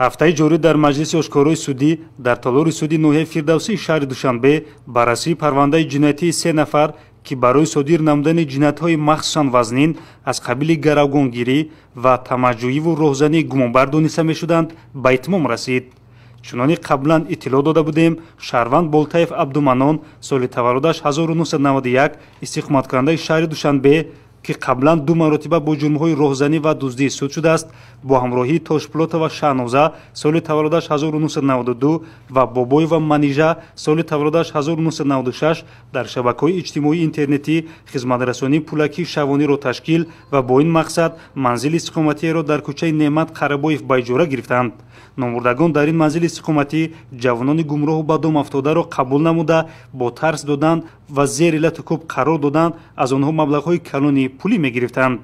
Ҳафтаи ҷорӣ дар маҷлиси ошкорои судӣ дар толори суди ноҳияи Фирдавсии шаҳри Душанбе баррасии парвандаи ҷиноятии се нафар, ки барои содир намудани ҷиноятҳои махсусан вазнин аз қабили гаравгонгирӣ ва тамаъҷӯиву роҳзанӣ гумонбар дониста мешуданд, ба итмом расид. Чунони қаблан иттилоъ дода будем, шаҳрванд Болтаев Абдуманон, соли таваллудаш 1991, истиқоматкунандаи шаҳри Душанбе, ки қаблан ду маротиба бо ҷурмҳои роҳзанӣ ва дуздӣ суд шудааст, бо ҳамроҳии Тошпулотова Шаҳноза, соли таваллудаш 1992, ва Бобоева Манижа, соли таваллудаш 1996, дар шабакаҳои иҷтимоии интернетӣ хизматрасонии пулакии шавониро ташкил ва бо ин мақсад манзили истиқоматиеро дар кӯчаи Неъмат Қарабоев ба иҷора гирифтанд. Номбурдагон дар ин манзили истиқоматӣ ҷавонони гумроҳу ба дом афтодаро қабул намуда, бо тарс додан ва зери лату кӯб қарор додан аз онҳо маблағҳои калони пулӣ мегирифтанд.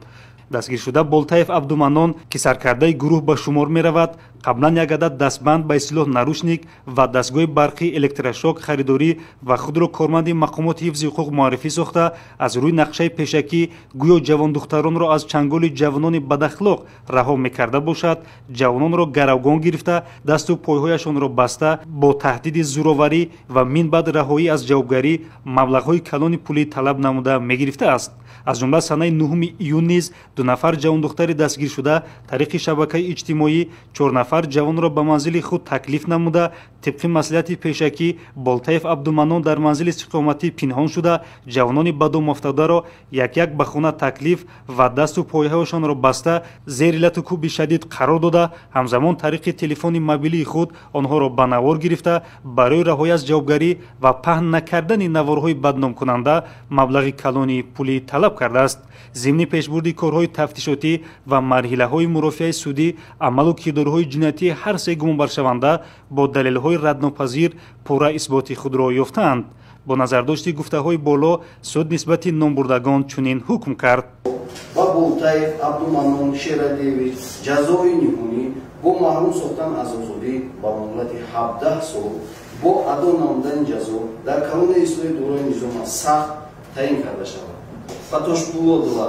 Дастгиршуда Болтаев Абдуманон, ки саркардаи гурӯҳ ба шумор меравад, қаблан як адад дастбанд, ба истилоҳ наручник, ва дастгоҳи барқи электрошок харидорӣ ва худро корманди мақомоти ҳифзи ҳуқуқ муаррифӣ сохта, аз рӯи нақшаи пешакӣ гӯё ҷавондухтаронро аз чанголи ҷавонони бадахлоқ раҳо мекарда бошад, ҷавононро гаравгон гирифта, дасту пойҳояшонро баста, бо таҳдиди зӯроварӣ ва минбаъд раҳоӣ аз ҷавобгарӣ маблағҳои калони пулӣ талаб намуда мегирифтааст. Аз ҷумла санаи 9 июн низ ду нафар ҷавондухтари дастгиршуда тариқи шабакаи иҷтимоӣ чор нафар ҷавонро ба манзили худ таклиф намуда, тибқи маслиҳати пешакӣ Болтаев Абдуманон дар манзили истиқоматӣ пинҳон шуда, ҷавонони ба дом афтодаро як-як ба хона таклиф ва дасту пойҳояшонро баста, зери лату кӯби шадид қарор дода, ҳамзамон тариқи телефони мобилии худ онҳоро ба навор гирифта, барои раҳоӣ аз ҷавобгарӣ ва паҳн накардани наворҳои бадномкунанда маблағи калони пулӣ талаб кардааст. Зимни пешбурди корҳои тафтишотӣ ва марҳилаҳои мурофиаи судӣ амалу кирдорҳои ҷиноятии ҳар се гумонбаршаванда бо далелҳои раднопазир пурра исботи худро ёфтаанд. Бо назардошти гуфтаҳои боло суд нисбати номбурдагон чунин ҳукм кард. Ба Болтаев Абдуманон Шералиевич ҷазои ниҳонӣ бо маҳрум сохтан аз озодӣ ба муҳлати 17 сол бо адо намудани ҷазо дар колонияи ислоҳии дорои низома сахт таъин карда шавад. Ба Тошпулотова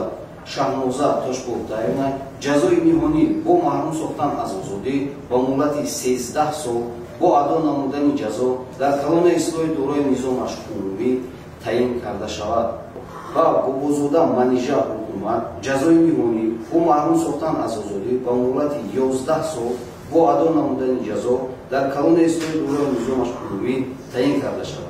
Шаҳноза Тошболтаевна ҷазои ниҳонӣ бо маҳрум сохтан аз озодӣ ба муҳлати 13 сол бо адо намудани ҷазо дар колонияи ислоҳии дорои низомаш умумӣ таъин карда шавад. Ба Бобозода Манижа Ҳукумат ҷазои ниҳонӣ бо маҳрум сохтан аз озодӣ ба муҳлати 11 сол бо адо намудани ҷазо дар колонияи ислоҳии дорои низомаш умумӣ таъин карда шавад.